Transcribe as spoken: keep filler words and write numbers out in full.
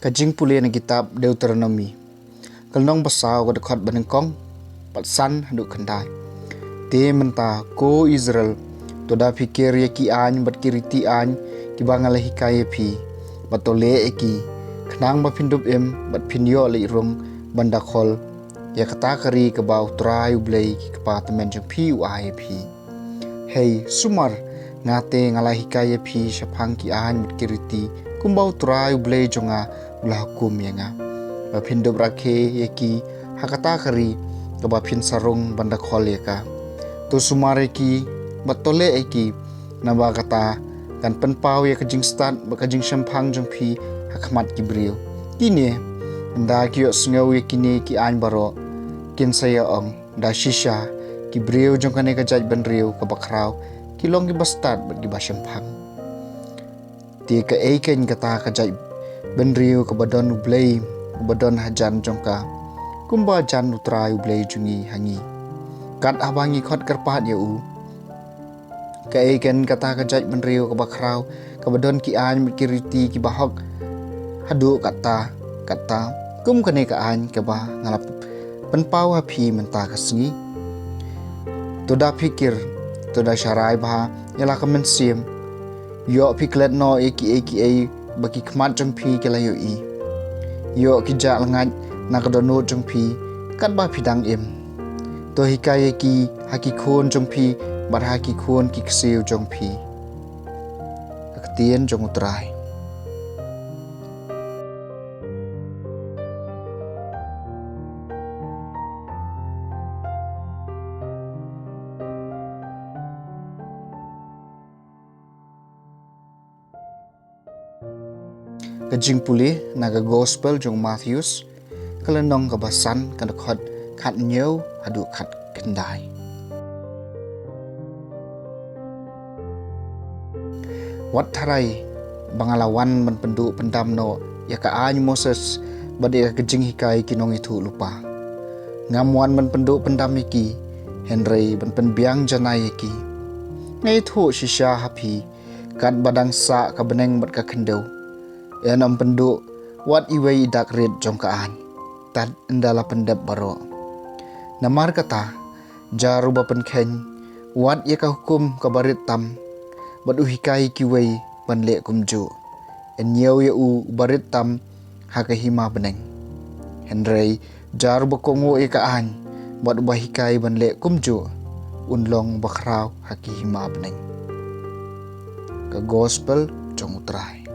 Ka jingpule na kitab Deuteronomi, ka lynnong ba saw, ka dkhot ba nyngkong bad san haduh khyndai. Te mynta, ko Israel, to da phikir ïa ki aiñ bad ki riti aiñ kiba nga la hikai ïa phi, bad to leh ïa ki, khnang ba phin dup im bad phin ïoh leit rung ban da khol ïa kata ka ri kaba U Trai U Blei ki kpa tymmen jong phi u ai ïa phi. Hei, sumar, nga te nga la hikai ïa phi shaphang ki aiñ bad ki riti, kumba U Trai U Blei jong nga u la hukum ïa nga, ba phin dup rakhe ïa ki ha kata ka ri kaba phin sa rung ban da khol ïa ka. To sumar ïa ki bad to leh ïa ki, naba kata kan pynpaw ïa ka jingstad bad ka jingshemphang jong phi ha khmat ki briew. Kine, ynda ki ïohsngew ïa kine ki aiñ baroh, kin sa ïa ong, da shisha, ki briew jong kane ka jaitbynriew kaba khraw ki long kiba stad bad kiba shemphang. Te kaei keiñ kata ka jaitbynriew kaba don U Blei uba don hajan jong ka, kumba jan U Trai U Blei jong ngi ha ngi, kat haba ngi khot kyrpad ïa u? Kaei keiñ kata ka jaitbynriew kaba khraw, kaba don ki aiñ bad ki riti kiba hok haduh katta katta, kum kane ka aiñ kaba nga la pynpaw ha phi mynta ka sngi? To da phikir, to da sharai bha ïa la ka mynsiem. Ïoh phi klet noh ïa kiei kiei ba ki khmat jong phi ki la ïohi. Ïoh ki jah lyngngait na ka dohnud jong phi katba phi dang im. To hikai ïa ki ha ki khun jong phi bad ha ki khun ki ksiew jong phi. Ka ktien jong U Trai. Ka jingpule na ka Gospel jong u Mathaios, ka lynnong kaba san, ka dkhot khathynñiew haduh khatkhyndai. Wat tharai ba nga la wan ban pynduh pyndam noh ïa ka aiñ Moses bad ïa ka jinghikai ki nongïathuhlypa. Ngam wan ban pynduh pyndam ïa ki, hynrei ban pynbiang janai ïa ki. Nga ïathuh shisha ha phi, katba dang sah ka bneng bad ka khyndew, yn ym pynduh wat iwei i dak rit jong ka aiñ tad ynda la pyndep baroh. Namar kata, jar uba pynkheiñ wat ïa ka hukum kaba rit tam, bad u hikai ïa kiwei ban leh kumjuh, yn ñiew ïa u uba rit tam ha ka hima bneng. Hynrei jar uba kohnguh ïa ka aiñ bad uba hikai ban leh kumjuh, un long uba khraw ha ka hima bneng. Ka Gospel jong U Trai.